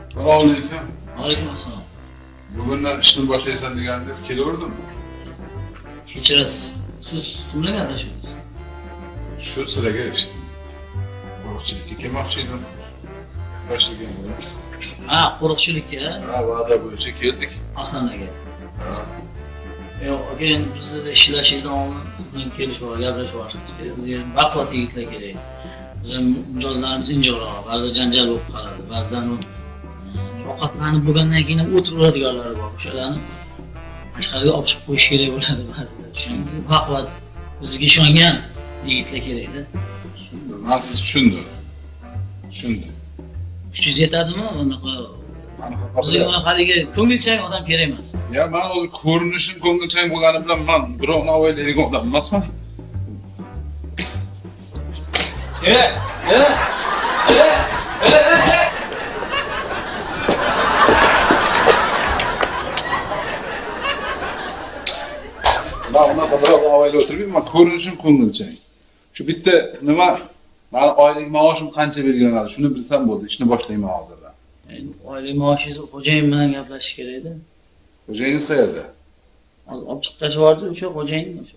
Assalomu alaykum. Alaykum assalom. Bugundan ishni boshlaysan degandingiz, kelaverdim. Kechirasiz. Siz kim bilan gaplashyapsiz? Shu sizlarga qo'riqchilikka kelmoqchi edim. Boshlagan. Ha, qo'riqchilikka, Ha, va'da bo'yicha keldik. Охрана ga. Ha. Yo'q, aka, endi bizda ishlashingizdan oldin siz bilan kelishib olib, gaplashib olishimiz kerak. Bizga baquvvat yigitlar kerak. Bizning mijozlarimiz injiqroq, ba'zida janjal bo'lib qoladi, ba'zidan u ovqatlanib bo'lgandan keyin ham o'tiraveradiganlari bor. O'shalarni tashqariga olib chiqib qo'yish kerak bo'ladi ba'zida. Shuning uchun baquvvat, o'ziga ishongan yigitlar kerakda. Tushundim. Men sizni tushundim. Tushundim. Kuchingiz yetadimi? Unaqa Anaqa bizga unaqa haligi ko'ngilchang odam kerak emas. Ya men o'zi ko'rinishim ko'ngilchang bo'lgani bilan men birovni avaylaydigan odam emasman. E, e, e, e, e. Men unaqa birovni avaylab o'tirmayman, ko'rinishim ko'ngilchang. Shu bitta nima, mani oylik maoshim qancha belgilanadi, shuni bilsam bo'ldi, ishni boshlayman hozirdan. Endi oylik maoshingizni xo'jayin bilan gaplashish kerak-da. Xo'jayingiz qayerda? Hozir olib chiqib tashlab yubordi o'sha xo'jayin o'sha.